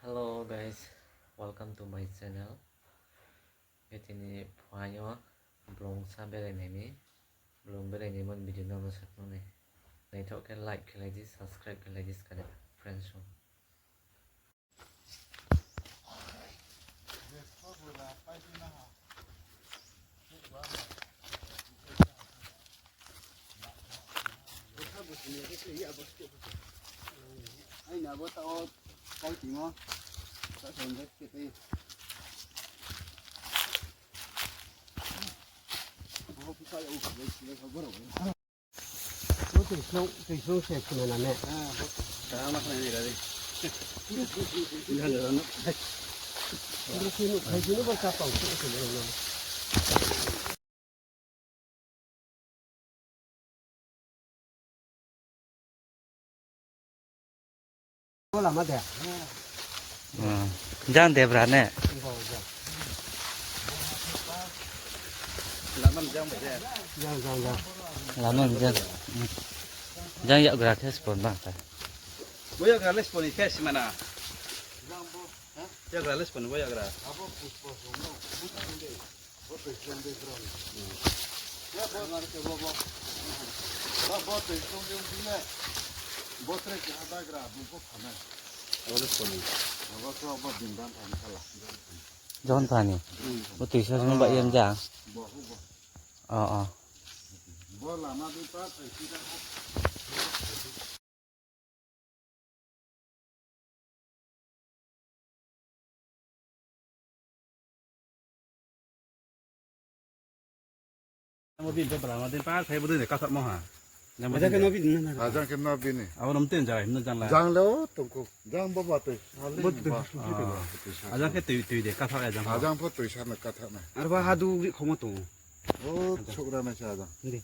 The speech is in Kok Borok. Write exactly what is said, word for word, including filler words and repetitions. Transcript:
Hello guys, welcome to my channel. Tini phaio blong sa berai nai ni, blong berai nai mon video no sa nai. Naithok khe like khlai di, subscribe khlai di, skade friends rok. Aina bo ta o kai timo. Ta son de ke te. Bo ki sa u ke le ko boro. Twi song, twi song se khna na ne. Tama khna ni ra de. Ina le no. Ina sinu khai sinu ba ka pang. Lama de. Hmm. Jang debra ne. Lama jang de. Jang, jang, jang. Lama jang. Hmm. Jang yak gra khe spon bang ta. Bo yak gra le spon khe simana. Yak gra le spon bo yak gra. Jon thani. Bo twi sa sung ba yam ja. Oh, oh. Mo din to bala, mo din pa, khai bo din ka sa mo ha. Ajang ke no bi na na. Ajang ke no bi ni. Abo rom ten jai, no jang la. Jang le o tongko. Jang bo ba te. Bo te. Ajang ke tui, tui de ka sa ajang. Ajang pho tui sa na ka tha na. Ar ba ha du ri khomo to. O chukra na sa ajang. Ndi.